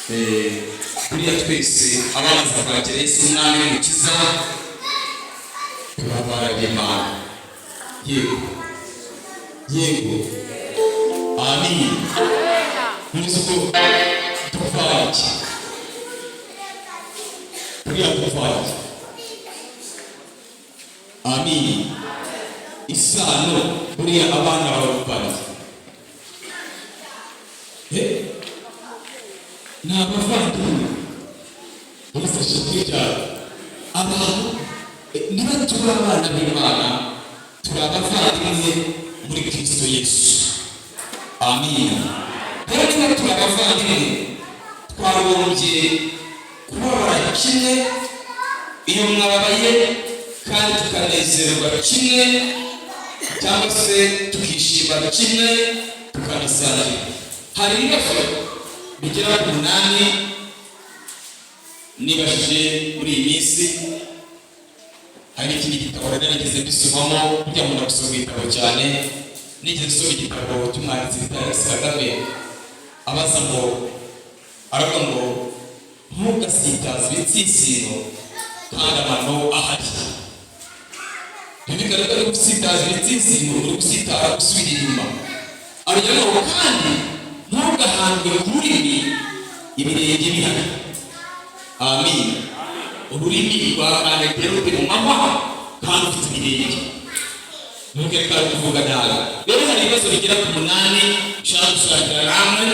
Buriya twese abamaze kwakira Yesu umwami n'umukiza turabana b'Imana. Yego, yego, amin. Ntuzi ko dupfa iki? Buriya dupfa iki? Amin. Isano, buriya abana bawe dupfa iki? Ni abavandimwe. Yesu ashimwe cyane. Abantu niba turi abana b'Imana, turi abavandimwe muri Kristo Yesu. Amin. Rero niba turi abavandimwe, twagombye kubabara kimwe iyo mwababaye, kandi tukanezerwa kimwe, cyangwa se tukishima kimwe, tukanasangira. Hari ibibazo bigera ku 8 nibajije muri iyi minsi. Hari n'ikindi gitabo rero nigeze mbisomamo. Burya nkunda gusoma ibitabo cyane. Nigeze nsoma igitabo cy'umwanditsi bita Alex Kagame, abaza ngo, aravuga ngo: "Ntugasitaze ibitsinsino kandi amano ahari." Byumvikane ko ari gusitaza ibitsinsino, uri gusitara usubira inyuma. Arongera ngo: "Kandi ntugahandwe ku rurimi ibirenge bihari." Amin. Ururimi rwakandagira rute mu mahwa kandi ufite ibirenge? Ntuke twari kuvuga nabi. Rero hari ibibazo bigera ku 8 nshaka gusangira namwe,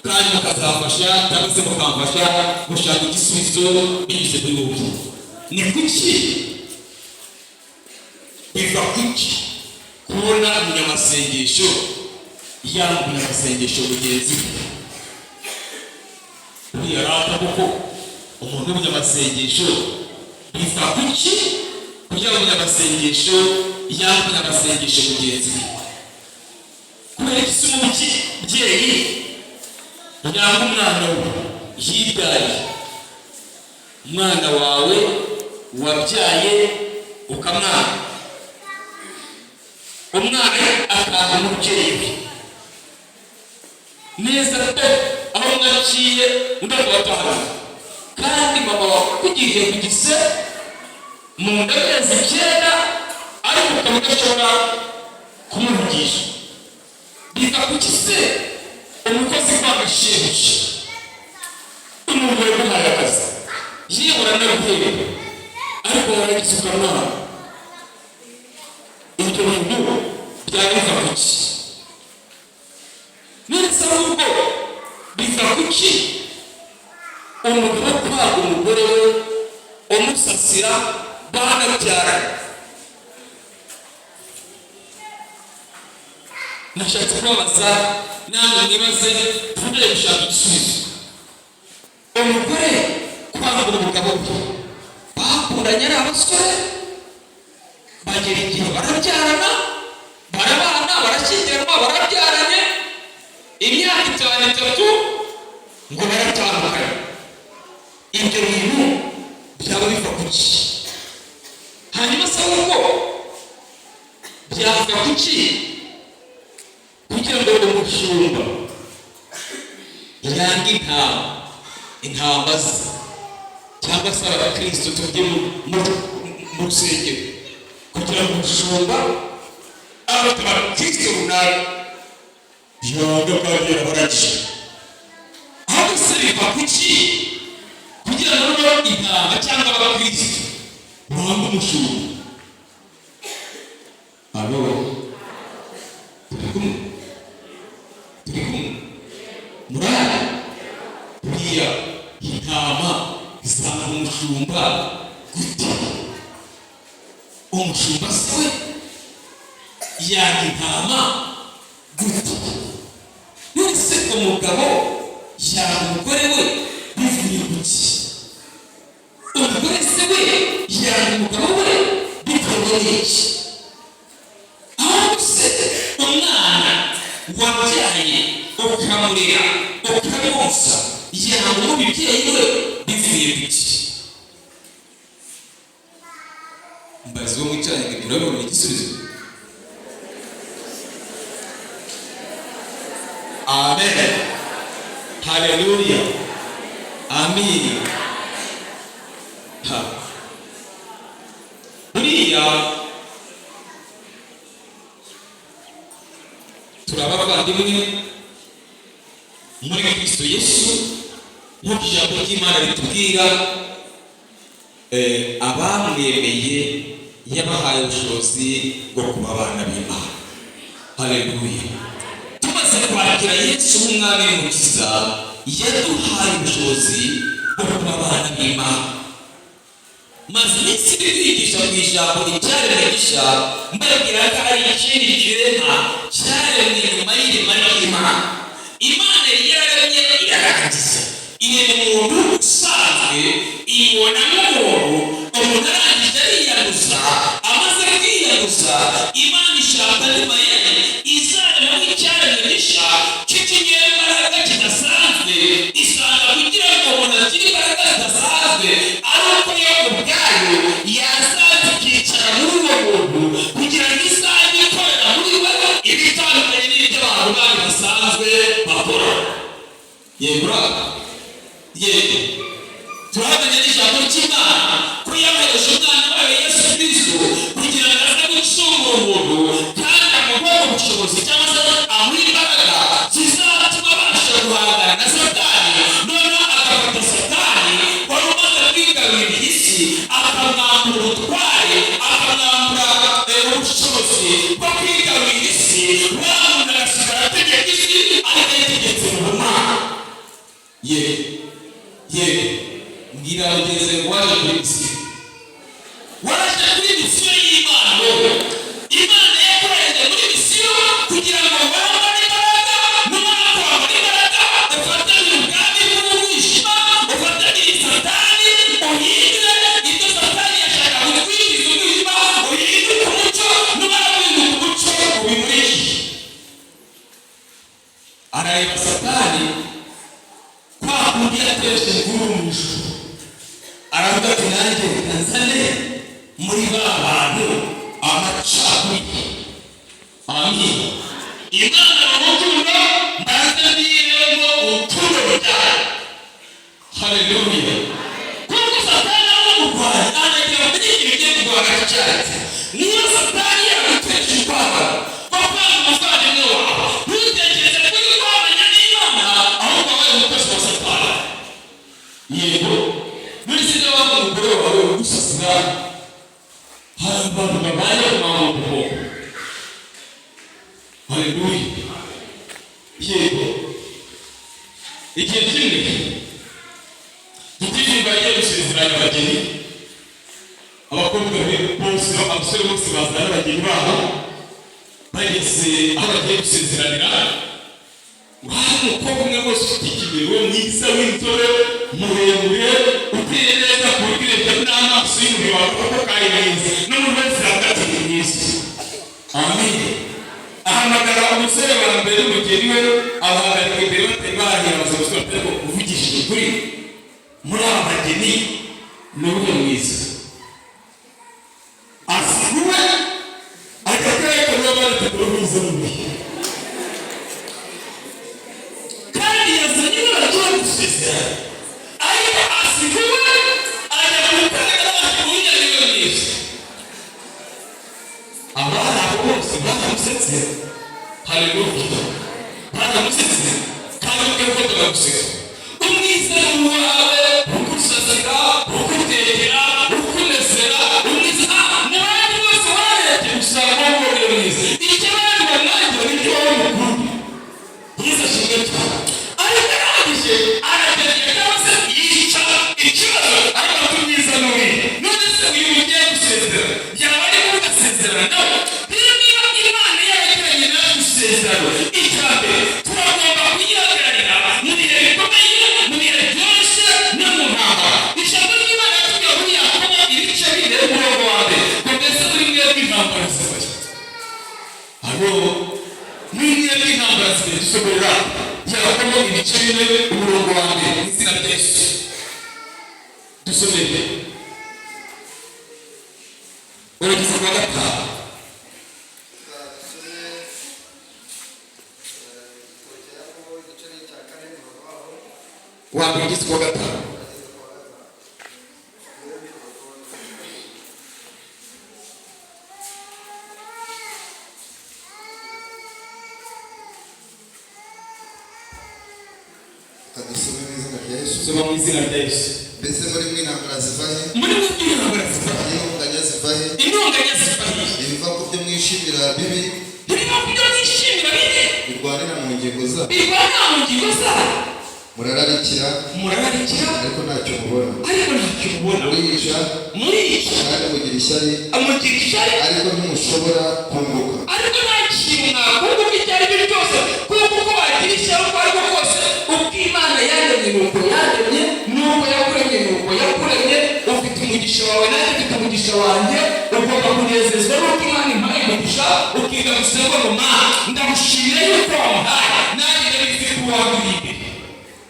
kandi mukazafasha cyangwa se mukamfasha gushaka igisubizo binyuze kuri wowe. Ni kuki, biva kuki kubona umunyamasengesho yanga umunyamasengesho mugenzi we? Buriya rata koko umuntu w'umunyamasengesho, biva kuki kugira ngo umunyamasengesho yanga umunyamasengesho mugenzi we? Kubera iki se umubyeyi yanga umwana we yibyariye? Umwana wawe wabyaye ukamwanga, umwana akanga umubyeyi we neza pe, aho umwe aciye undi akaba atahari, kandi mama wakugiriye ku gise mu nda amezi 9, ariko ukaba udashobora kumuvugisha? Biva ku gise umukozi kwanga shebuja, umuntu yaguhaye akazi, yewe uranaguhemba, ariko warangiza ukamwanga? Ibyo bintu byaba biva ku ki? None se ahubwo biva ku ki umugabo kwanga umugore we umusasira banabyaranye? Nashatse kubabaza namwe mwibaze, tuvugire gushaka igisubizo. Umugore kwanga umugabo we bakundanye ari abasore, bagera igihe barabyarana, barabana, barashyingiranwa, barabyaranye, imyaka 5, 3, ngo baratandukanye. Ibyo bintu byaba biva ku ki? Hanyuma se ahubwo byava ku ki kugira ngo umushumba yange intama, intama ze, cyangwa se abakristo tujye mu rusengero, kugira ngo umushumba afite abakristo runaka yanga kandi yarabaragije? Ahubwo se biva ku ki kugira ngo noneho intama cyangwa abakristo banga umushumba? Alo, turi kumwe? Turi kumwe? Murari? Buriya intama zanga umushumba gute? Umushumba se we yanga intama gute? None se umugabo yanga umugore we bivuye ku ki? Umugore se we yanga umugabo we bitewe n'iki? Ahubwo se umwana wabyaye, ukamurera, ukamwonsa, yanga umubyeyi we bivuye ku ki? Mbazi wo mwicaranye ngo urabibona igisubizo. Amen, haleluya. Amin. Ha. Buriya turi abavandimwe muri Kristo Yesu, nk'uko ijambo ry'Imana ritubwira, abamwemeye yabahaye ubushobozi bwo kuba abana b'Imana. Haleluya! Tumaze kwakira Yesu nk'Umwami n'Umukiza, yaduhaye ubushobozi bwo kuba abana b'Imana. Maze iminsi iri kwigisha ku ijambo "icyaremwe gishya", mbabwira ko ari ikindi kiremwa cyaremwe nyuma y'irema ry'Imana. Imana yari yararemye irarangiza, irema umuntu usanzwe, imubona nk'umuntu. Umuntu arangije ariyanduza. Amaze kwiyanduza, Imana ishaka andi mayeri izarema nk'icyaremwe gishya cy'ikinyembaraga kidasanzwe. Isanga kugira ngo umuntu agire imbaraga zidasanzwe ari uko yo ubwayo yazaza ikicara muri uwo muntu, kugira ngo izajye ikorera muri we ibitandukanye n'ibyo abantu bandi basanzwe bakora. Yego, yego, turahamanya n'ijambo ry'Imana ko yahereje umwana wayo Yesu Kristo kugira ngo aze gucungura umuntu, kandi amuhe ubushobozi cyangwa se amuhe imbaraga zizatuma abasha guhangana na Satani. Noneho agafata Satani wari umaze kwigarurira iyi si, akamwambura ubutware, akamwambura ubushobozi bwo kwigarurira isi. Wa muntu agasigara ategeka isi, ariko yategetse mu bumana. Yego, yego, mbwira mugenzi ngo waje kuri mission, waje kuri mission y'Imana. Wowe Imana yakohereje muri mission kugira ngo wambare imbaraga. Numara kwambara imbaraga, ufatanye ubwami bw'umwijima, ufatanye Satani, uhindure ibyo Satani yashaka gutwikiriza umwijima, uhinduke umucyo. Numara guhinduka umucyo, ubimurikire. Arareba Satani kwa kundi yateje imvururu mu ijuru, aravuga ati: "Nanjye reka nzane muri ba bantu amacakubiri." Amin. Imana mu rukundo, mbanze mbiremo urukundo rujyana. Haleluya! Kuko Satani ari umurwanyi, anagira ngo amenye ikintu ugiye kurwana cyatse. Niba Satani yaguteje urwangano rwo kwanga umuvandimwe wawe, ntutekereze ko uri kwamanya n'Imana, ahubwo wabaye umukozi wa Satani. Yego, muri sida wanga umugore wawe ugusasira, hari abantu babaye mu maboko. Haleluya! Yego, igihe kimwe gitifu agiye gusezeranya abageni, abakobwa be bose, abasore bose bazana abageni babo. Bageze aho bagiye gusezeranira, hari umukobwa umwe rwose ufite ikibero, mwiza, w'inzobe, muremure, uteye neza, ku buryo urebye n'amaso y'umubiri wawe koko kari mwiza, n'umuntu wese yavuga ati: "Ni mwiza." Amen. Ahamagara umusore wa mbere, umugeni we, abahagarika imbere batari bahera, baza gusura. Ariko uvugishije ukuri, muri aba bageni ni uwuhe mwiza? Asiguwe ajya kwerekana abana atatu mwiza mubi, kandi yazanye n'abagiye gusezerana, ariko asiguwe ajya kwerekana abandi uriya niwe mwiza. Abari abo bose baramusetse. Haleluya! Baramusetse, kandi ubwe bwagomba guseka. Umwiza ni uwawe, ugusasira, ugutekera, ukumesera, umwiza mu bandi bose warebye gusa wowe uri mwiza. Icyo abandi bamwangira nicyo wowe mukunda. Yesu ashimwe cyane. Ariko arangije aragenda cyangwa se yica ikibazo, ariko ati: "Umwiza ni uwihe none se? Uyu mugiye gusezerana yaba ari muri gasezerano nawe?" Rero niba Imana yaragiranye natwe isezerano, icya mbere turagomba kuyihagararira mu bihe bikomeye, mu bihe byoroshye no mu ntambara. Ijambo ry'Imana tujya muri Yakobo ibice 4, umurongo wa mbere, ngo: "Mbese muri mwebwe intambara zibaye?" Alo, muri mwebwe intambara zibaye? Dusoborera Yakobo ibice 4, umurongo wa mbere, mu izina rya Yesu. Dusomere urugeze rwa gatanu. Dusome igitabo cya Yakobo, igice ni icya kane, umurongo waho. Wa mbere ugeze kuwa gatanu. Reka dusome mu izina rya Yesu. Soma mu izina rya Yesu. Mbese muri mwe intambara ziva he? Muri mwe intambara ziva he? Intonganya ziva he? Intonganya ziva he? Ibiva ku byo mwishimira bibi Ibiva ku byo mwishimira bibi birwanira mu ngingo zanyu. Birwanira mu ngingo zanyu. Murararikira, Murararikira, ariko ntacyo mubona. Ariko ntacyo mubona. Murica, Murica, kandi mugira ishyari, mugira ishyari, ariko ntimushobora kunguka. Ariko nta kintu mwakunguka icyo ari cyo cyose, kuko uko wagira ishyari uko ari ko kose, uko Imana yaremye nuko yaremye, nuko yakuremye nuko yakuremye. Ufite umugisha wawe, nanjye mfite umugisha wanjye. Ugomba kunezezwa n'uko Imana impaye umugisha, ukiga gusenga ngo: "Mana, ndagushimira yuko wamuhaye, nanjye ndabizi ko waguriye imbere."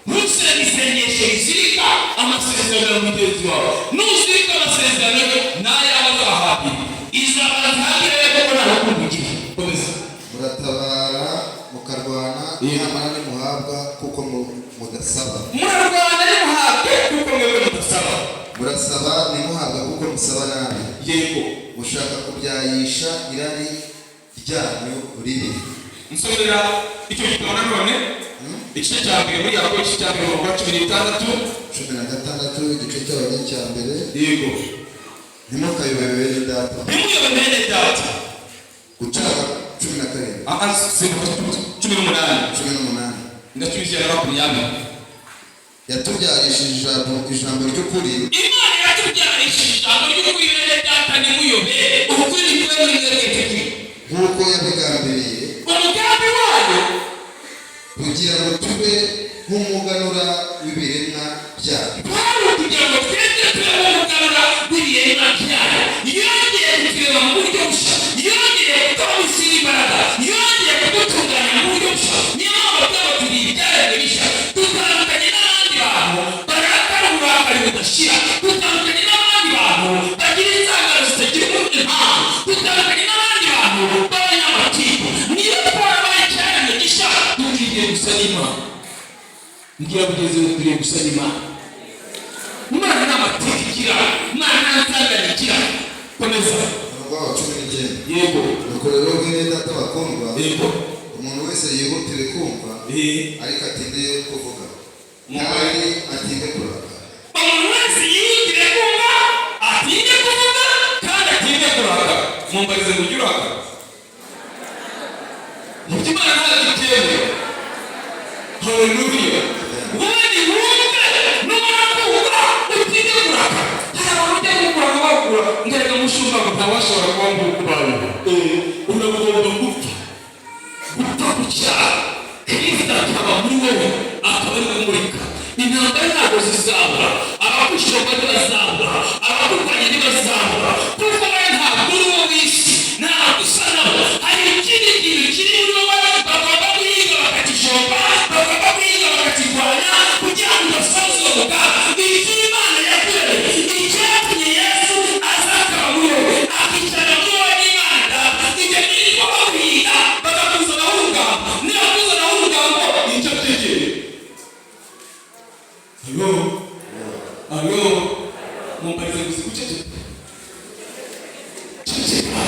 Ntusenge isengesho rizirika amasezerano ya mugenzi wawe. Nuzirika amasezerano ye, n'ayawe azahabira izabanza kuko nta rukundo ugira. Komeza. Muratabara, mukarwana, nyamara ntimuhabwa kuko mudasaba. Murarwana ntimuhabwe kuko mwebwe mudasaba. Murasaba ntimuhabwa kuko musaba nabi. Mushaka kubyayisha irari ryanyu ribi. Nsomera icyo gitabo nanone, igice cya mbere muri Yakobo, igice cya mbere, umurongo wa 16. 16, igice cyawo ni icya mbere. Yego. Ntimukayobewe, bene Data. Ntimuyobe, bene Data. Gucaka 17. Aha, 18. 18. Ndacumi na 20. Yatubyarishije ijambo ry'ukuri, Imana yatubyarishije ijambo ry'ukuri. Bene Data, ntimuyobe, ukuri ni kube muri mwebwe tuti nk'uko yabigambiriye, umugambi wayo, kugira ngo tube nk'umuganura w'ibiremwa byayo. Kwari ukugira ngo twebwe tube nk'umuganura w'ibiremwa byayo. Yongeye kuturema mu buryo bushya, yongeye kuduha imbaraga, yongeye kudutunganya mu buryo bushya. Niyo mpamvu twaba turi ibyaremwe bishya, dutandukanye n'abandi bantu barakara uburakari budashira, dutandukanye n'abandi bantu bagira inzangano zitagira impamvu, dutandukanye n'abandi bantu b'abanyamatiku. Niyo twarabaye icyaremwe gishya, dukwiriye gusa n'Imana. Mbwira mugenzi wawe: "Dukwiriye gusa n'Imana." Imana nta mateka igira, Imana nta nzangano igira. Komeza. Umurongo wawo 19. Yego. Nuko rero, bene Data bakundwa, umuntu wese yihutire kumva, ariko atinde kuvuga, kandi atinde kurakara. Umuntu wese yihutire kumva, atinde kuvuga, kandi atinde kurakara. Mumbarize ngo: "Ujye urakara?" Mu by'Imana ntabwo byemewe. Haleluya! Ubundi wumve, numara kumva utinde kurakara. Hari abantu ujya gukura bakura ngereka mushumba ngo ntawashobora kuba nguko ubayeho. Uragomba gupfa, gupfa ku cyaha, Kristo akaba muri wowe, akaba ari we umurika. Intambara ntabwo zizabura, abagushomba ntibazabura, abakurwanya ntibazabura, kuko wowe ntabwo uri uwo w'isi, ntabwo usa nabo. Hari ikindi kintu kiri muri wowe bagomba guhiga bakakijomba, bagomba guhiga bakakirwanya kugira ngo udasoza uwo mugambi. Icyo Imana yakuremeye, icyatumye Yesu aza akaba muri wowe, akicara muri wowe n'Imana, ibyo birirwa baguhiga bakakuzanaho urugambo. Niba kuzanaho urugambo, nicyo byegere. Alo, alo, mumbarize gusa: guceceka, ceceka.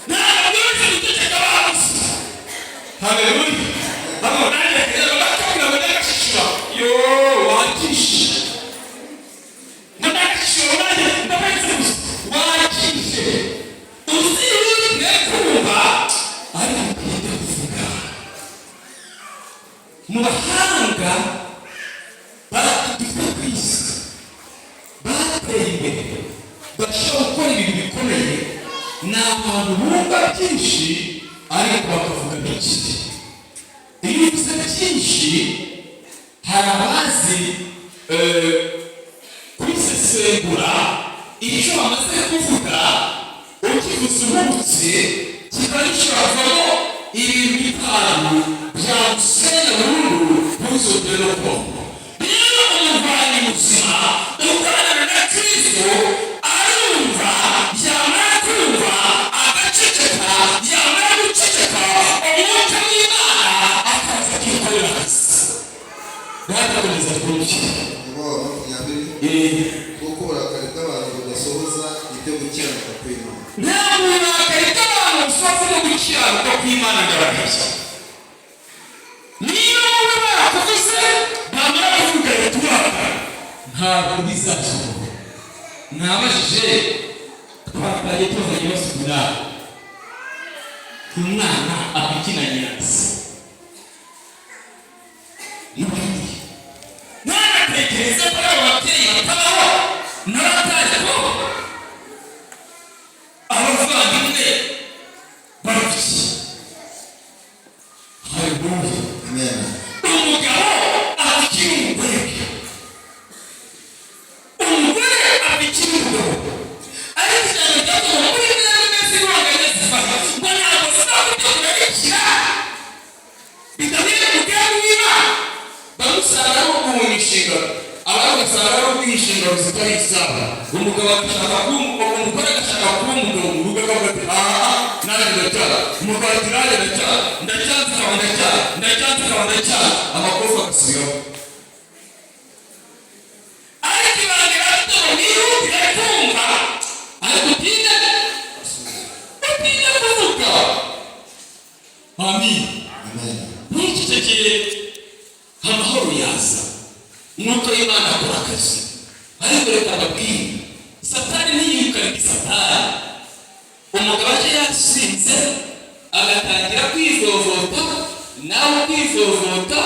Ntabwo byoroshye guceceka babuze. Haleluya! Hano nanjye rero bakabwira ngo ndagashishura, yo wakishe, ngo ndagashishura, nanjye ndabahise gusa wakishe. Uzihutire kumva ariko utinde kuvuga. Mu bahanga dufite ku isi bateye imbere, bashobora gukora ibintu bikomeye, ni abantu bumva byinshi ariko bakavuga bike. Iyo uvuze byinshi, hari abazi kubisesengura. Icyo bamaze kuvuga ukivuze uhubutse, kikaba gishobora kuvamo ibintu bitanu byagusenya burundu, ntuzongere no kubaho. Rero umurwanyi muzima ukorana na Kristo arumva, yamara kumva agaceceka, yamara guceceka umwuka w'Imana akaza akikorera akazi. Ratakomeza twumve. Umurongo wa 20. Kuko uburakari bw'abantu budasohoza ibyo gukiranuka kw'Imana. Nta burakari bw'abantu busohoza ibyo gukiranuka kw'Imana. Ndabarashya, niba wowe barakuvuze, bamara kuvuga leta urakara, ntabwo bizasohoka. Nabajije, twakaye tuzanye basubira, umwana akina nyirasi n'ubundi ntanatekereze ko abo babyeyi batabaho, n'abatazi ko abavandimwe barushye. Haleluya! Amen. Umugabo abikira umugore we, umugore abikira umugabo. Ariko ijambo ryavuga muri bimwe meze intonganya zifata ngo ntabwo zizaba ibyo kurarikira bidahuye n'umugambi w'Imana. Bamwe usanga ari uguhunga inshingano, abandi ugasanga ari ukwiha inshingano zitari izabo. Umugabo agashaka kuba umugore, agashaka kuba umugabo mu rugo, akavuga ati: "Aha nanjye ndacyara." Umugabo ati: "Nanjye ndacyara, ndacyanze ukaba ndacyara, ndacyanze ukaba ndacyara." Amakosa agasubiraho. Ariko ibanga riravuga ngo wihutire kumva ariko utinde kuvuga. Amin. Amen. Ntukicecekere, amahoro yaza, Umwuka w'Imana akora akazi. Ariko reka mbabwire, Satani ntiyirukane Satani. Umugabo aje yasinze agatangira kwivovota, nawe kwivovota,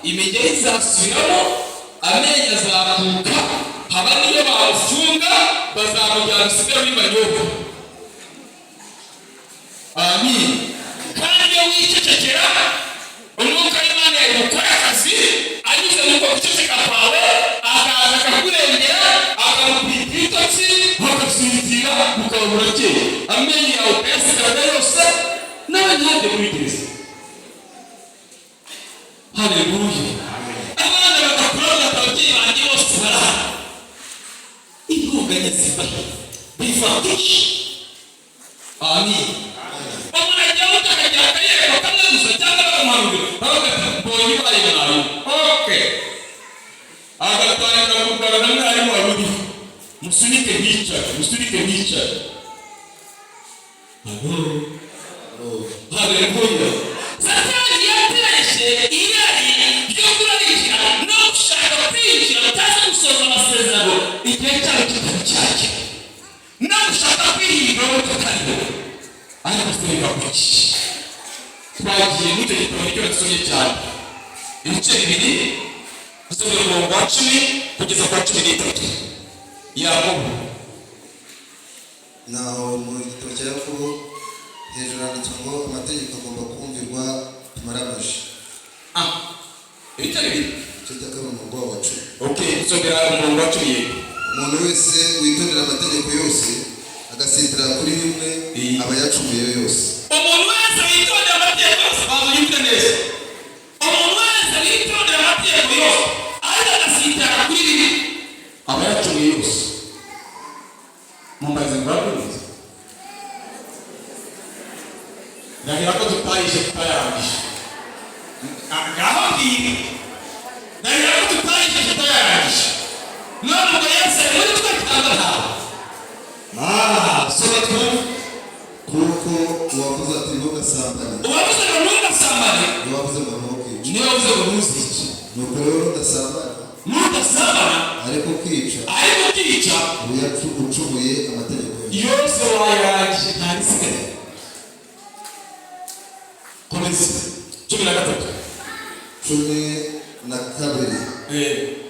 imigeri izasubiramo, amenyo azakuka, haba niyo bamufunga bazamujyana usigare muri manyoka. Amin. Kandi iyo wicecekera, Umwuka w'Imana yari gukora akazi anyuze mu uko guceceka kwawe, akaza akakurengera, akamukubita ibitotsi, bakasinzira, mukaba murakeye, amenyo yawe ukayasigarana yose, nawe ntihajye muri gereza. Haleluya! Abana bagakura bagata ababyeyi banjye bose barahari. Intonganya ziva biva kenshi. Amin. Umuntu agiye muto akagira akayereko kamwe gusa cyangwa bakamuhanurira, bavuga ati: "Mbonye ubaye mwarimu." Okay, agatangira kurwana na mwarimu wari uriho: "Musunike nicare, musunike nicare." Haleluya! Satani yateje irari ryo kurarikira no gushaka kwinjira utazi gusohoza amasezerano igihe cyayo kitari cyagera, no gushaka kwihindura wowe tutariho. Ariko se biva kuki? Twagiye muri icyo gitabo, nicyo nasomye cyane, ibice 2, dusomye umurongo wa 10 kugeza ku wa 13, Yakobo. Naho mu gitabo cya Yakobo hejuru handitswe ngo amategeko agomba kumvirwa tumaramaje. Ah, ibice 2. Igice cya kabiri, umurongo wa 10. Okay, nsomera umurongo wa 10, yego. Umuntu wese witondera amategeko yose agasitara kuri rimwe, aba yacumuye yose. Umuntu wese witondera amategeko yose, banza unyumve neza, umuntu wese witondera amategeko yose ariko agasitara kuri rimwe, aba yacumuye yose. Mumbaze ngo urabyumva? Ndahira ko tutayishe tutayarangije. Ngaho ngibi, ndahira ko tutayishe tutayarangije. None ubwo Yesu ari muri twe cyangwa ntawe? Ah, soma twumve. Kuko uwavuze ati: "Ntugasambane," Uwavuze ngo "Ntugasambane," niwe wavuze ngo "Ntukice." Niwe wavuze ngo "Ntuzice." Nuko rero nudasambana Nudasambana ariko ukica, ariko ukica, uba ucumuye amategeko yose. Yose wayarangije, nta risigaye. Komeza, 13. 12.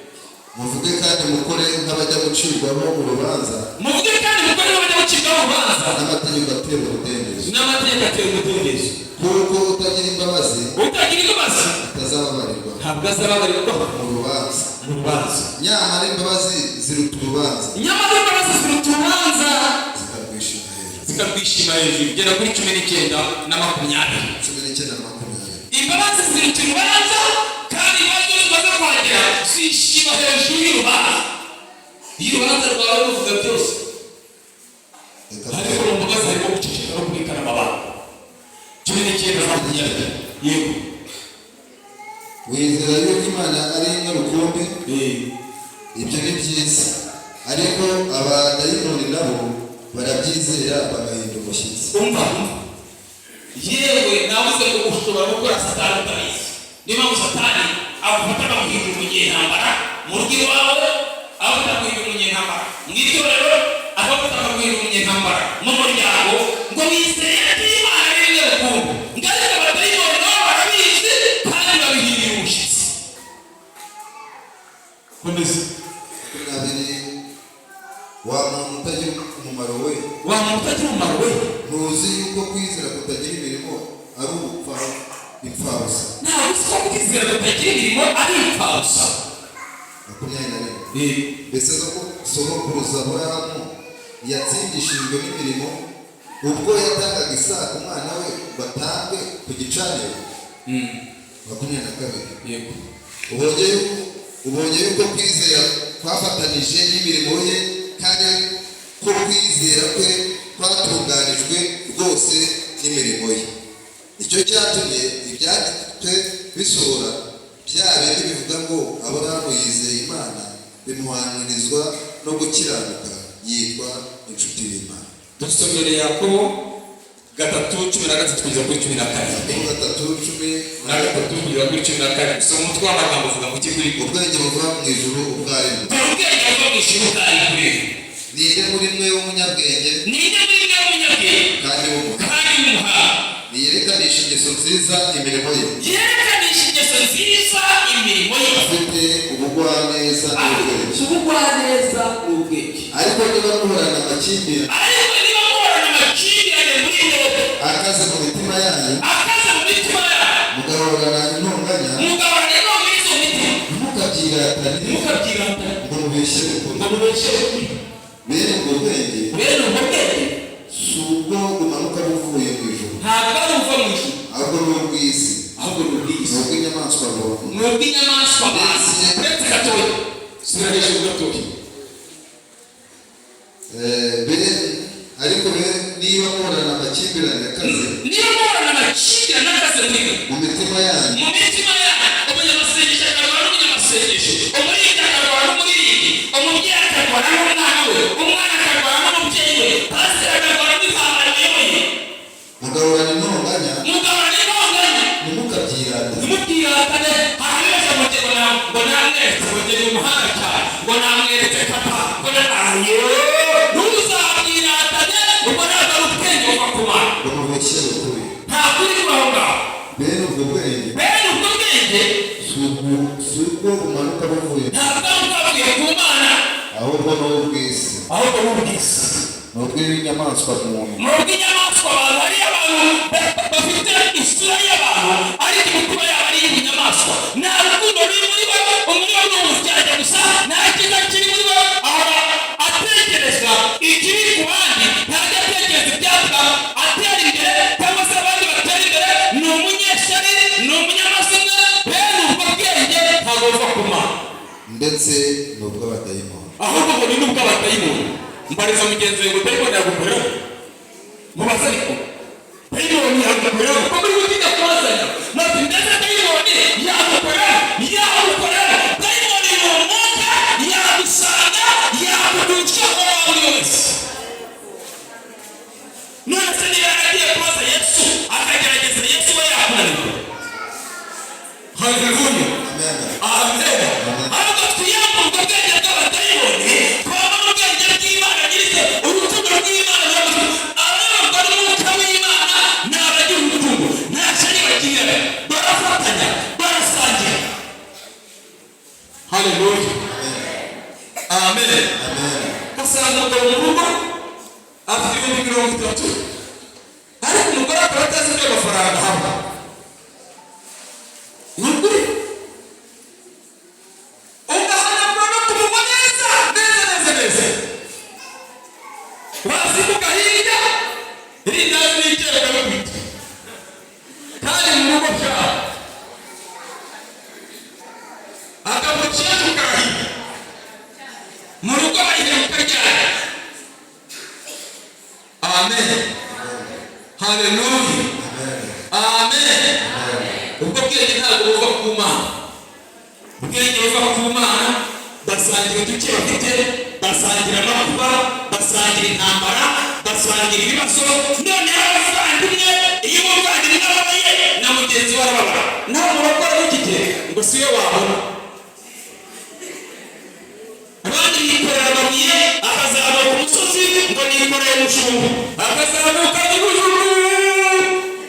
Muvuge kandi mukore nk'abajya gucirwamo urubanza Muvuge kandi mukore nk'abajya gucibwaho urubanza n'amategeko atera umudendezo. N'amategeko atera umudendezo. Kuko utagira imbabazi Utagira imbabazi atazababarirwa ntabwo azababarirwa mu rubanza. mu rubanza. Nyamara imbabazi ziruta urubanza, Nyamara imbabazi ziruta urubanza, zikarwishima hejuru. Zikarwishima hejuru. Gera kuri 19 na 20. 19 na 20. Imbabazi ziruta urubanza, kandi imbabazi iyo zimaze kuhagera zishima hejuru y'urubanza. Iyo urubanza rwawe ruvuga byose, Reka ariko mu mbabazi harimo guceceka no kubikana amabanga. 19 na 20, yego. Wizera yuko Imana ari imwe rukumbi, ibyo ni byiza, ariko abadayimoni nabo barabyizera bagahinda umushyitsi. Umva, umva yewe, navuze ngo ushobora gukora Satani utabizi. Niyo mpamvu Satani agufata akaguhindura umunyentambara mu rugo iwawe, agufata akaguhindura umunyentambara mu itorero, agufata akaguhindura umunyentambara mu muryango. Ngo wizeye ko Imana ari imwe rukumbi, ngo ariko abadayimoni nabo barabizi kandi babihindura umushyitsi. Komeza. 20. Wa muntu utagira umumaro we, Wa muntu utagira umumaro we, ntuzi yuko kwizera kutagira imirimo ari ubupfa impfabusa? Ntabwo uzi ko kwizera kutagira imirimo ari impfabusa? 21. Mbese sogokuruza Aburahamu yatsindishirijwe n'imirimo ubwo yatangaga Isaka umwana we ngo atambwe ku gicaniro? 22. Yego. Ubonye yuko kwizera kwafatanije n'imirimo ye, kandi ko kwizera kwe kwatunganijwe rwose n'imirimo ye. Nicyo cyatumye ibyanditswe bisohora bya bindi bivuga ngo: "Aburahamu yizeye Imana, bimuhwanirizwa no gukiranuka, yitwa inshuti y'Imana." Dusomere Yakobo 3:13 kugeza kuri 14. Yakobo gatatu cumi na gatatu kugeza kuri 14. Soma umutwe w'amagambo uvuga ngo iki kuri Ubwenge buva mu ijuru ubwo ari bwo. Dore ubwenge buva mu ijuru ubwo ari bwo. Ninde muri mwe w'umunyabwenge Ninde muri mwe w'umunyabwenge kandi w'umuhanga? kandi w'umuhanga? Niyerekanisha ingeso nziza imirimo ye, Yerekanisha ingeso nziza imirimo ye, afite ubugwaneza n'ubwenge. Ubugwaneza n'ubwenge. Ariko niba muhorana amakimbirane Ariko niba muhorana amakimbirane muri mwebwe, akaze mu mitima yanyu, akaze mu mitima yanyu, mugahorana intonganya, mugahorana intonganya izo mitima, ntimukabyiratane ntimukabyiratane ngo mubeshyere ukuri. ngo mubeshere ukuri. Bene ubwo bwenge Bene ubwo bwenge si ubwo bumanuka buvuye mu ijuru, ntabwo ari ubuva mu ijuru, ahubwo ni ubw'isi, ahubwo ni ubw'isi, ni ubw'inyamaswa buntu. Ni ubw'inyamaswa bazi. Uretse gatoya, sura hejuru gatoya. Ariko niba muhorana amakimbirane akaze Niba muhorana amakimbirane akaze muri mwe, mu mitima yanyu, mu mitima yanyu, umunyamasengesho akarwana n'umunyamasengesho, umuririmbyi akarwana n'umuririmbyi, umubyeyi akarwana n'umwana we, umwana akarwana n'umubyeyi we, pasiteri akarwana n'intambara ayoboye, mugahorana intonganya, mugahorana intonganya, ntimukabyiratane ntimubyiratane. Hari benshi ngo ngo namweretse, ngo ngende umuhanga cyane, ngo namweretse papa, ngo na ayo. Ntuzabyiratane, ubwo ntabwo ari ubwenge buva ku Mana. ngo mubeshyere ukuri. Nta kuri kuri aho ngaho. Bene ubwo bwenge Bene ubwo bwenge si ubwo bumanuka buvuye, ntabwo ari ubwavuye ku Mana, ahubwo ni ubw'isi, ahubwo ni ubw'isi, ni ubw'inyamaswa muntu. Ni ubw'inyamaswa. Abantu hariyo abantu bafite isura y'abantu ariko imitima yabo ari iy'ubunyamaswa. Nta rukundo ruri muri bo, umuri bo ni uburyarya gusa, nta cyiza kiri muri bo. Ahora atekereza ikibi ku bandi, ntajya atekereza ibyatuma atera imbere cyangwa se abandi batera imbere. Ni umunyeshyari, ni umunyamazimwe. Bene ubwo bwenge ntabwo buva ku Mana. Ndetse ni ubw'abadayimoni. Ahubwo ngo ni n'ubw'abadayimoni. Mbariza mugenzi wawe ngo: dayimoni yagukoreraho? Mubaze ariko, dayimoni yagukoreraho? Kuko muri gutinya kubazanya maze, ndetse dayimoni yagukoreraho? Yagukoreraho. Dayimoni ni umwuka, yagusanga, yakugusha aho waba uri wese. None se niba yaragiye kubaza Yesu, akagerageza Yesu, we yakunanirwa? Haleluya! Amen. Amen. Ahubwo twiyambure ubwo bwenge bw'abadayimoni, twabona ubwenge bw'Imana nyirize urukundo rw'Imana. Abayoborwa n'umwuka w'Imana ni abagira urukundo, nta shyari bagira, barafatanya, barasangira. Haleluya! Amen. Amen. Ugasanga umugabo mu rugo afite 30,000, ariko umugore akaba atazi ibyo amafaranga haba. Ni ukuri, ugahanagura no kumugwa neza neza neza neza, wasimbuka hirya irindazi n'icyerekezo ukabikubita kandi mu rugo byabo akamukiye tukahiga mu rugo bayiheruka ryari? Amen, haleluya! Amen. Amen. Ubwo Bwenge ntabwo buva ku Mana. Ubwenge buva ku Mana, basangira uduke bafite, basangira amakuba, basangira intambara, basangira ibibazo. Noneho abavandimwe, iyo umuvandimwe ababaye na mugenzi we arababara. Nawe murokora w'iki gihe ngo si we wabona. Abandi bikorera amabuye, akazamuka umusozi ngo nikoreye umushumba, akazamuka igihugu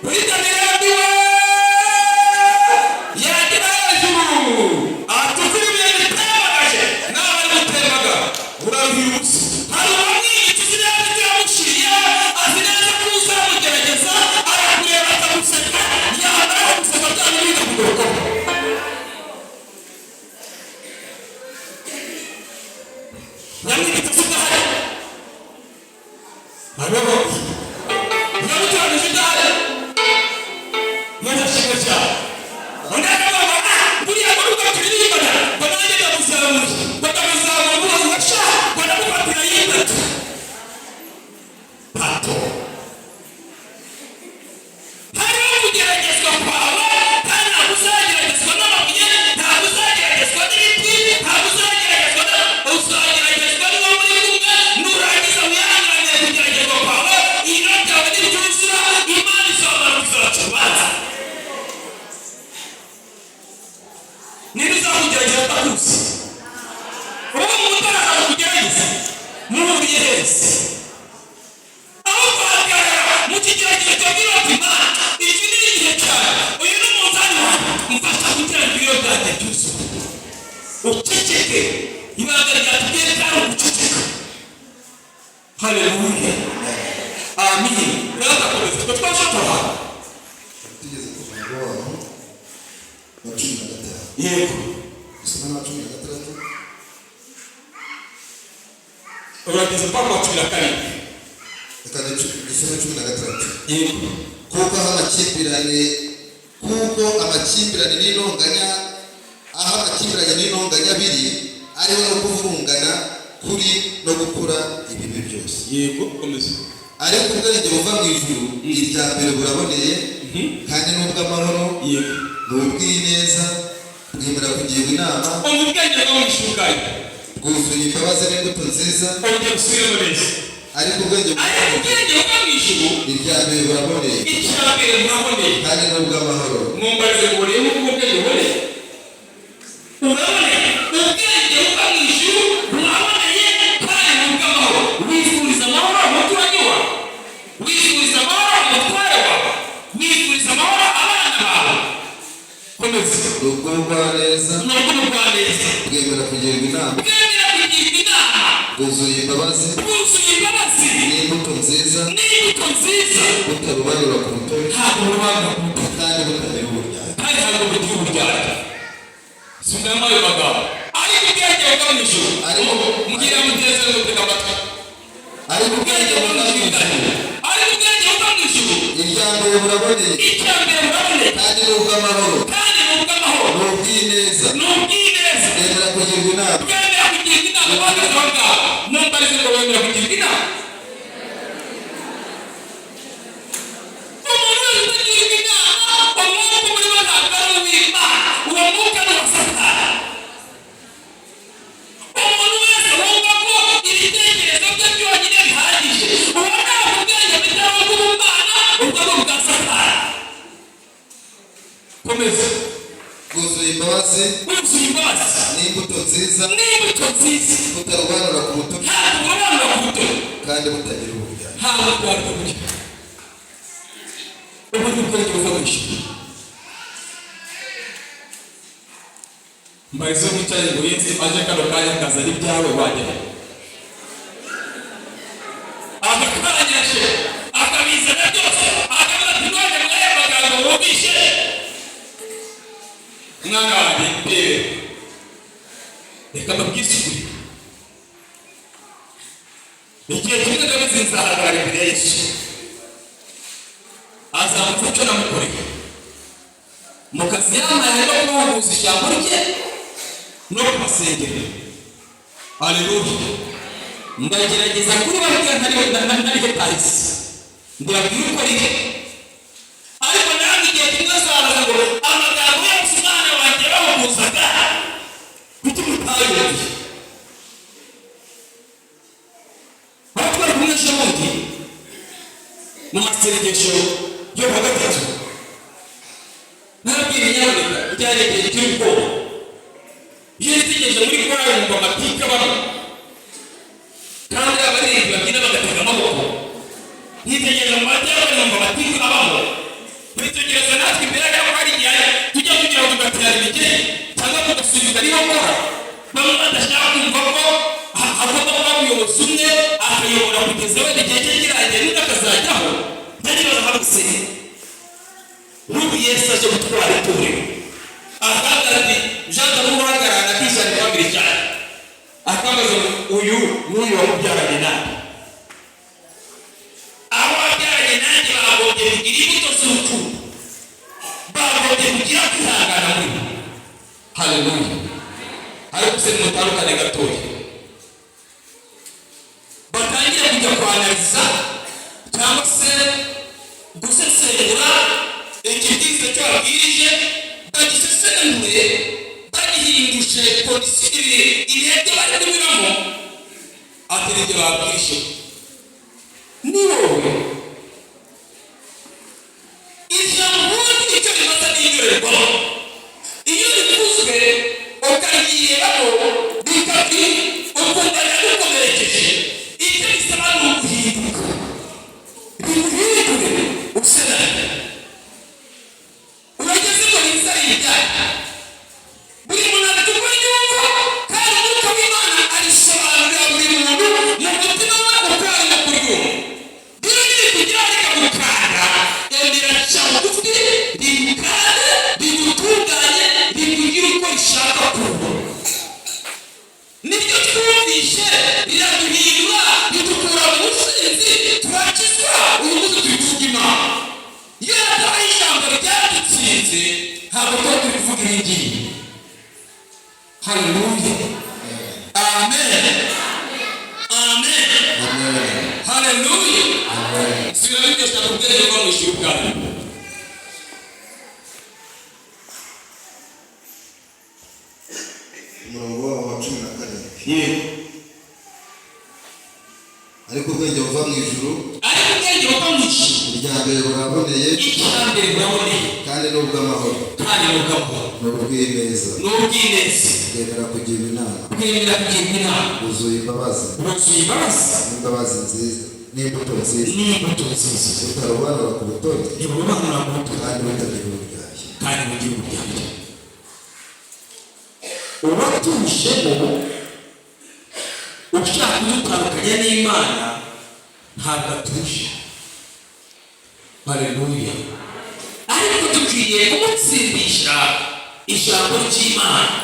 uhita mirambiwe, yagera hejuru atukura ibihe bitembagaje, nawe ari gutembaga uraruhira ubusa. Hari uwamwigisha, uzi neza ibyo yamushiriye, azi neza ko uzamugerageza, arakureba akaguseka, yamara kuguseka bya bintu bikakugarukaho. Yamwibitse udahari, abeho yamutoranije udahari. Yesu ashimwe cyane. Undi akavuga ngo ah, buriya ngo nubwo turirimbana, ngo nanjye ndamuzamuye, ngo ndamuzamura umubaza ngo sha, ngo ndamufatira yitatu pato. Hariho kugeragezwa kwawe, kandi ntabwo uzageragezwa n'amabuye, ntabwo uzageragezwa n'ibiti, ntabwo uzageragezwa na, uzageragezwa n'uwo muri kumwe. Nurangiza wihanganire kugeragezwa kwawe, ibiro byawe nibyuzura, Imana izabara kuzaca urubanza. Niba uzakugerageza atakuzi, uwo muntu araza kukugerageza muhuriye heza, aho guhagarara mu kigeragezo cyabwira ati: "Mana, iki ni igihe cyawe, uyu ni umunzani wawe, mfasha kugira ngo ibiro byanjye byuzuye." Uceceke. Ibanga ryatubwiye ryari uguceceka. Haleluya, amin. Rero ndakomeza, twe twaje tuhaha. Tugeze ku murongo waho wa 15. Yego. Dusoma n'uwa 16. Urageze mpaka wa 17. Reka dusome 16. Yego. Kuko amakimbirane n'intonganya, aho amakimbirane n'intonganya biri, ariho no kuvurungana kuri no gukora ibibi byose. Yego, komeza. Ariko ubwenge buva mu ijuru, irya mbere buraboneye, kandi n'ubw'amahoro, ni ubw'ineza, bwemera kugirwa inama, Umva ubwenge bwo mu ishukanyi. bwuzuye imbabazi n'imbuto nziza. Ongera usubiremo neza. Ariko ubwenge buva Ariko mu ijuru, ubwenge buva mu ijuru, irya mbere buraboneye, icya mbere buraboneye, kandi n'ubw'amahoro. Mwumbarize ngo urebe uko ubwenge buboneye. Uraboneye. Ubwenge buva mu ijuru buraboneye kandi ni ubw'amahoro. Wifuriza amahoro umuturanyi wawe, wifuriza amahoro umutware wawe, wifuriza amahoro abana bawe. Komeza. Ni ubw'ubugwaneza, Ni ubw'ubugwaneza, bwemera kugirwa inama, bwemera kugirwa inama, bwuzuye imbabazi bwuzuye imbabazi n'imbuto nziza, n'imbuto nziza, butarobanura ku butoni, ntabwo burobanura ku butoni, kandi butagira uburyarya. Kandi ntabwo bugira uburyarya. Sungamo ayo magambo. Ariko ubwenge buva mu ijuru, mbwira mugenzi wawe ngo tega amatwi. Ariko Ubwenge ubwenge buva buva mu mu ijuru, ijuru, ariko ubwenge buva mu ijuru, irya mbere buraboneye, icya mbere buraboneye, kandi ni ubw'amahoro, kandi ni ubw'amahoro, ni ubw'ineza, ni ubw'ineza, bwemera kugirwa inama, bwemera kugirwa inama. Bahagaze aho ngaho, mumbarize ngo wemera kugirwa inama? Umuntu wese utagirwa inama, umwuka umurimo ntabwo ari uw'Imana, uwo mwuka ni uwa Satani. Umuntu wese wumva ko ibitekerezo bye byonyine bihagije, uwo ntabwo ubwenge bitari ubw'ubumana, ubwo ni ubwa Satani. Komeza. Bwuzuye imbabazi Bwuzuye imbabazi n'imbuto nziza, n'imbuto nziza, butarobanura ku butoni, ntabwo burobanura ku butoni, kandi butagira uburyarya. Ntabwo bwari buryo. Ubu ni ubwenge buva mu ijuru. Mbarizo wicaye ngo Yesu aje kano kanya akazana ibyawe, wajya akakurangije, akabizana byose, akavuga ati: "None mwaya magambo wumvishe, mwana wanjye, ndebe, reka mbabwize ukuri. Igihe kimwe ndabizi nzahagarara imbere ya Yesu, azamutse icyo namukoreye mu kazi yampaye, harimo kubahuza ijambo rye no kubasengera." Aleluya. Ndagerageza kuribabwira ntariho tahise, ndibabwira uko riri, ariko namwe igihe kimwe azabaza ngo amagambo Utayumviye. Aho twari kumwe ejo bundi mu masengesho yo kuwa gatatu, narabwiye: "Nyamuneka, byari igihe giteye ubwoba." Iyo nitegereje muri korali, numva amatiku abamo, kandi abaririmbyi babyina bagatega amaboko. Nitegereza mu majyaruguru, numva amatiku abamo. Nitegereza natwe imbere y'aho, hari igihe tujya kugira ngo tugatera imigeri cyangwa tugasubiza niba nkora. Bamwe badashaka kumva ko hagomba kuba umuyobozi umwe, akayobora kugeza wenda igihe cye kirangiye, n'undi akazajyaho. Ndakibaza nka n'ubu Yesu aje gutwara itorero, akavuga ati Jean d'Amour, uhagarara akishyura kabiri cyane, akabaza ngo: "Uyu n'uyu wamubyaranye nande? Abo wabyaranye nanjye bagombye kugira imbuto z'urukundo, bagombye kugira kwihangana muri bo." Haleluya! Ariko se nimutandukane gatoya, batangiye kujya kwanariza cyangwa se gusesengura ikibwirizwa cyo babwirije, bagisesengure, bagihinduje condition, ibihe byo bari kunyuramo, atari ibyo babwirije. Ni wowe ijambo ubundi icyo rimaze ni indorerwamo. Iyo rivuzwe ukaryirebamo, bikabwi ukumva riragukomerekeje, icyo bisaba ni uguhinduka, biguhindure use nabi. Urageze ngo bizare ibyaha, buri muntu afite uko yumva, kandi Umwuka w'Imana arisobanurira buri muntu mu mutima we uko arimo kuryumva. Rero nirikugeraho rikagukanda, emera, ca bugufi, rigukande, rigutunganye, rikugire uko rishaka kuba. Niryo twumvishe riraduhindura, ridukura mu businzi, turakizwa. Uyu munsi turi kuvuga Imana. Iyo hatabaye ijambo ryadutsinze, ntabwo tuba turi kuvuga ibi ngibi. Haleluya, amen, amen. Amen. Haleluya. Amen. Subiramo iryo jambo, ubwenge buva mu ijuru bwawe. Umurongo wawo wa 17. Yego. Ariko ubwenge buva mu ijuru, Ariko ubwenge buva mu ijuru, irya mbere buraboneye, icya mbere buraboneye, kandi ni ubw'amahoro, kandi ni ubw'amahoro, ni ubw'ineza, ni ubw'ineza, bwemera kugirwa inama, bwemera kugirwa inama, bwuzuye imbabazi, bwuzuye imbabazi, n'imbabazi nziza n'imbuto nziza, n'imbuto nziza, butarobanura ku butoni, ntiburobanura ku butoni, kandi butagira uburyarya. Kandi bugira uburyarya. Uwatujemo ushaka kudutandukanya n'Imana ntabwo atuje. Haleluya! Ariko dukwiriye kumutsindisha ijambo ry'Imana,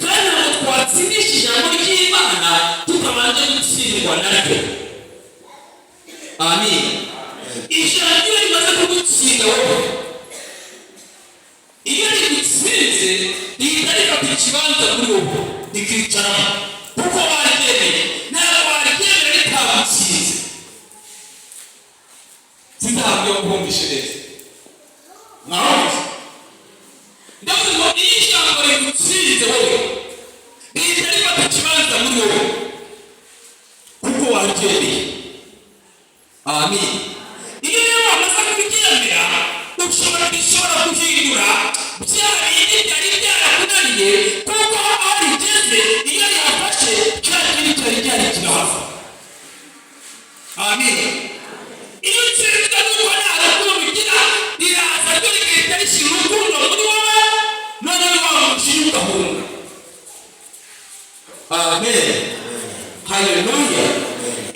kandi ntabwo twatsindisha ijambo ry'Imana tutabanje gutsindwa naryo. Amin. Ijambo iyo rimaze kugutsinda wowe, iyo rigutsinze, rihita rifata ikibanza kuri wowe, rikicaramo kuko waryemeye. Ntabwo waryemera ritagutsinze. Sinzahabwa guhumvishe neza. Mwahumvise? Ndavuze ngo iyo ijambo rigutsinze wowe, rihita rifata ikibanza muri wowe kuko waryemeye. Amin. Iyo rero wamaze kubyemera, ushobora bishobora guhindura bya bindi byari byarakunaniye, kuko aho rigeze, iyo rihafashe, cya kindi cyari cyari kirahava. Amin. Iyo utsinzwe n'uko nta rukundo ugira, riraza ryo rigahita rishyira urukundo muri wowe, noneho wa mujinya ugahunga. Amen, haleluya.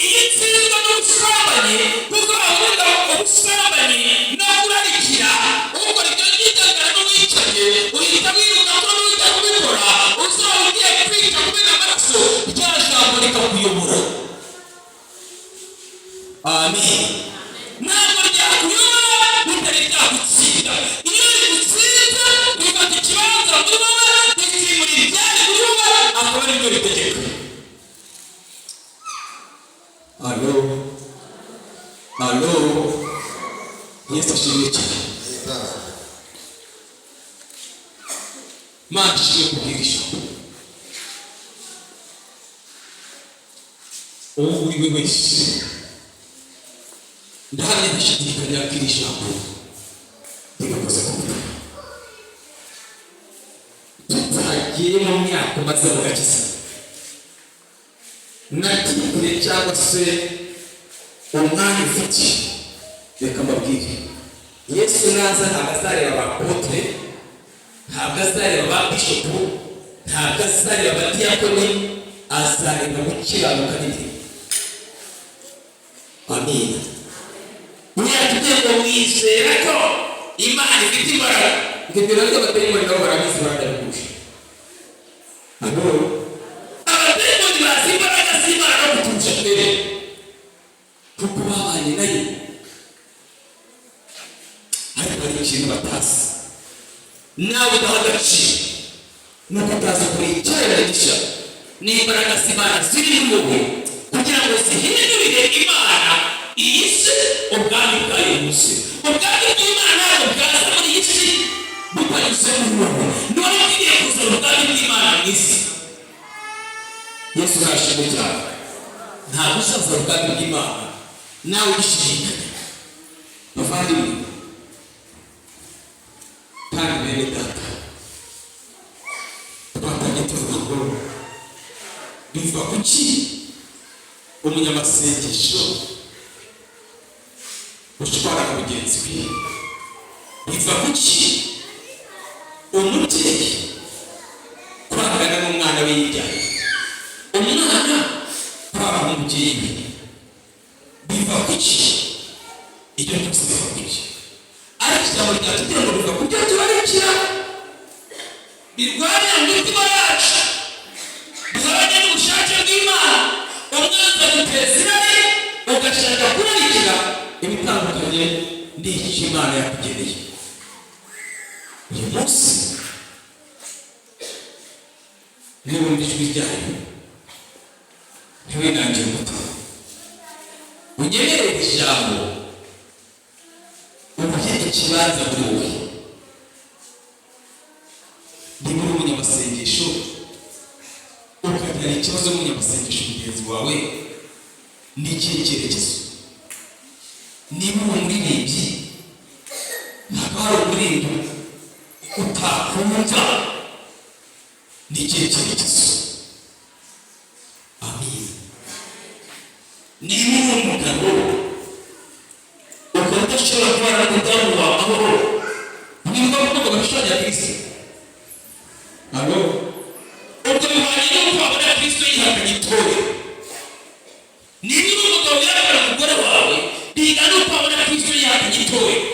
Iyo utsinzwe n'ubusambanyi, kuko bavuga ubusambanyi no kurarikira, ukora ibyo ngibyo angana n'uwicaye, uhita wiruka ko nujya kubikora uzaba ugiye kwica, kumena amaraso, rya jambo rikakuyobora. Amen. Ntabwo ryakuyobora bitari ryagutsinda. Iyo rigutsinze, rifata ikibanza muri wowe, rikimura ibyari muri wowe, akaba ari byo ritegeka. Alo, alo! Yesu ashimwe cyane. Amen. Mana ishimwe kubwira ijambo. Uwo uri we wese, ndahamya ntashidikanya ko iri jambo rigakoze ku mutima. Tutagiye mu myaka umaze mu gakiza na titre cyangwa se umwanya ufite, reka mbabwire: Yesu naza ntabwo azareba ba apôtre, ntabwo azareba ba bishopu, ntabwo azareba abadiyakoni, azareba gukiranuka n'imirimo. Amina. Ntiyatubwiye ngo mwizera ko Imana ifite imbaraga. Ibyo bintu by'abadayimoni nabo barabizi, baranabihuje. Abadayimoni bazi imbaraga z'Imana no kuturusha twebwe, kuko babanye nayo. Ariko hari ikintu batazi nawe udaha agaciro, nuko utazi kuri icyaremwe gishya n'imbaraga z'Imana ziri muri wowe kugira ngo zihindurire Imana iyi si ubwami bwayo munsi. Ubwami bw'Imana ntabwo bwaza muri iyi si butanyuze muri wowe. Ni wowe ukwiriye kuzana ubwami bw'Imana mu isi. Yesu nashimwe cyane. Ntabwo uzazana ubwami bw'Imana nawe ugishidikanya. Bavandimwe kandi bene data, twatangiye tuvuga ngo biva ku ki umunyamasengesho ushwara na mugenzi we? Biva ku ki umubyeyi kwangana n'umwana we yibyariye, umwana kwanga umubyeyi we? Biva ku ki? Ibyo byose biva ku ki? Ariko ijambo ryatubwira ngo biva ku byo turarikira, birwanya imitima yacu, bihabanye n'ubushake bw'Imana. Umwanzi aguteza irari, ugashaka kurarikira ibitandukanye n'icyo Imana yakugeneye. Uyu munsi niba ijwi ryayo, ntiwinangire umutima, unyemerere ijambo ubuhe ikibanza muri wowe. Niba uri umunyamasengesho ukagira ikibazo n'umunyamasengesho mugenzi wawe, ni ikihe cyerekezo? Niba uri umuririmbyi, hakaba hari umuririmbyi utakumva, ni ikihe cyerekezo? Amin. Niba uri umugabo ukaba udashobora kubana n'umudamu wawe amahoro, niba kuvuga bashushanya Kristo, alo, ubwo bihwanye n'uko wabona Kristo yihakanye itorero. Niba uri umugabo wihakana umugore wawe, bingana n'uko wabona Kristo yihakanye itorero.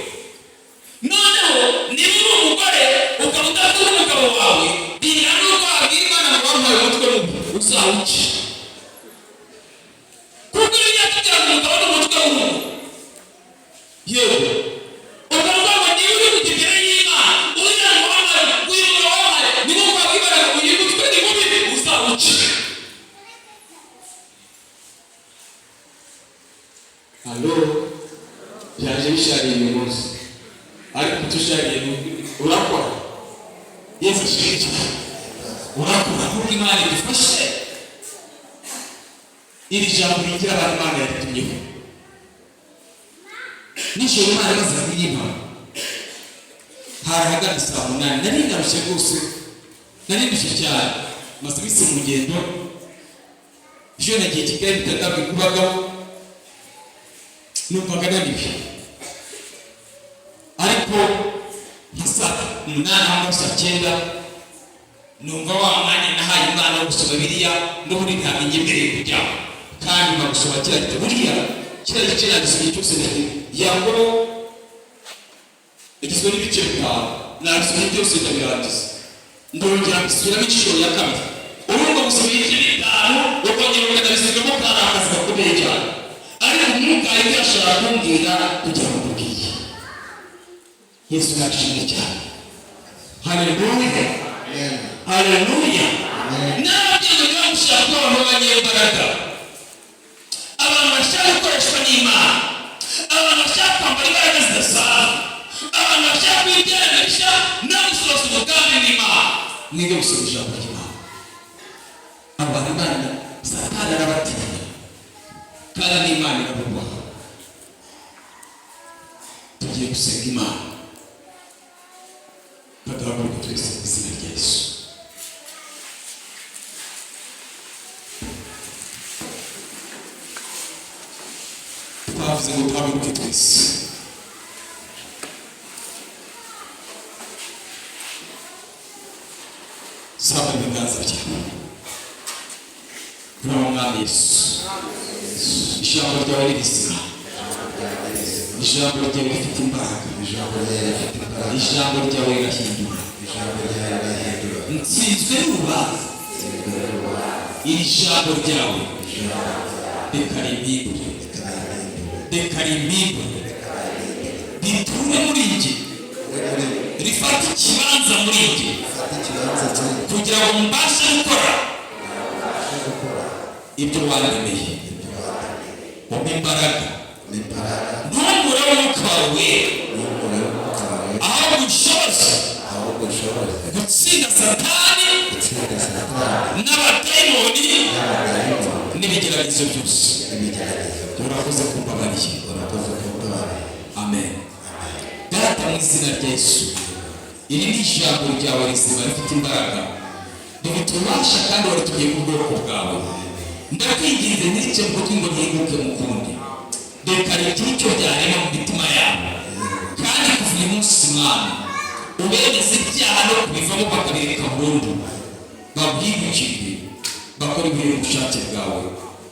Noneho niba uri umugore ukaba udakunda umugabo wawe, bingana n'uko wabwira Imana ngo wamuhaye umutwe mubi, uzawuce. Kuko iyo yatubwira ngo umugabo ni umutwe w'urugo, yewe, ukavuga ngo niba uri kujya imbere y'Imana ugira ngo wamuhaye uyu mugabo, wamuhaye, ni nko wabwira Imana ngo uyu mutwe ni mubi, uzawuce. Alo, byaje bishariye uyu munsi, ariko tushariye urakora. Yesu ashimwe cyane. Urakora kuko Imana idufashe. Iri jambo rigira abantu Imana yaritumyeho. Nijoro Imana imaze kuyimpa, hari ahagana saa 8, nari ndarushye rwose, nari ndushye cyane, maze iminsi mu rugendo. Ejo nagiye Kigali bitandabwe kubagaho, numvaga naniwe. Ariko nka saa 8 cyangwa saa 9, numva wa mwanya nahaye Imana wo gusoma biriya n'ubundi ntabwo nyemereye kujyaho, kandi mba gusoma kiriya gitabo. Buriya kiriya gice nagisomye cyose. Yakobo igizwe n'ibice bitanu, nabisomye byose ndabirangiza, ndongera mbisubiramo inshuro ya kabiri. Urumva, gusoma ibice bitanu ukongera ukanabisubiramo kari akazi gakomeye cyane. Ariko Umwuka ariko ashobora kumbwira kugira ngo mbubwire. Yesu nashimwe cyane. Haleluya, haleluya. N'ababyeyi niba mushaka kuba abantu b'abanyembaraga, abantu bashaka gukoreshwa n'Imana, abantu bashaka kwambara imbaraga zidasanzwe, abantu bashaka kwibyeremisha no gusohoza umugambi w'Imana, mwige gusoma ijambo ry'Imana. Abantu Imana, Satani arabatinya. Kandi n'Imana irabubaha. Tugiye gusenga Imana. Kaduhaguruka twese mu izina rya Yesu. Twavuze ngo duhaguruke twese. Zamura ibiganza byawe. Turaba Mwami Yesu, ijambo ryawe ni rizima, ijambo ryawe rifite imbaraga, Ijambo ryawe rifite imbaraga, ijambo ryawe rirahindura. Ijambo ryawe rirahindura. Nsinzwe n'urubanza. Iri jambo ryawe reka rimpindure, reka rimpindure, riture muri njye, rifate ikibanza muri njye, Fata ikibanza cye, kugira ngo mbashe gukora ibyo wandemeye. Umpe imbaraga, n'imbaraga, ntunkure umwuka wawe wera, n'umuriro w'umwuka wawe, ahubwo unshoboze ahubwo ushobore gutsinda Satani gutsinda Satani n'abadayimoni n'abadayimoni n'ibigeragezo byose. N'ibigeragezo. Urakoze kumbabariye. Urakoze kumbabariye. Amen. Data, mu izina rya Yesu, iri ni ijambo ryawe rizima, rifite imbaraga, rifite ububasha, kandi waritugiye ku bwoko bwawe. Ndakwinginze, ntirice mu gutwi ngo ntihinguke mu kundi. Reka rigire icyo byarema mu mitima yabo, kandi kuva uyu munsi, Mwami, ubemeze ibyaha no kubivamo, bakabireka burundu, babwibukire, bakora ibiri mu bushake bwawe.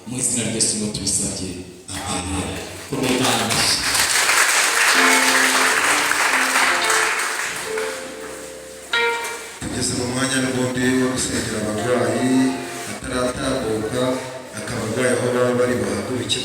Mu izina rya Yesu ngo tubisabye, amen. Komera Imana amashyi. Tugeze mu mwanya n'ubundi wo gusengera abarwayi. Ataratambuka, akaba arwaye, aho baba bari bahaguruke.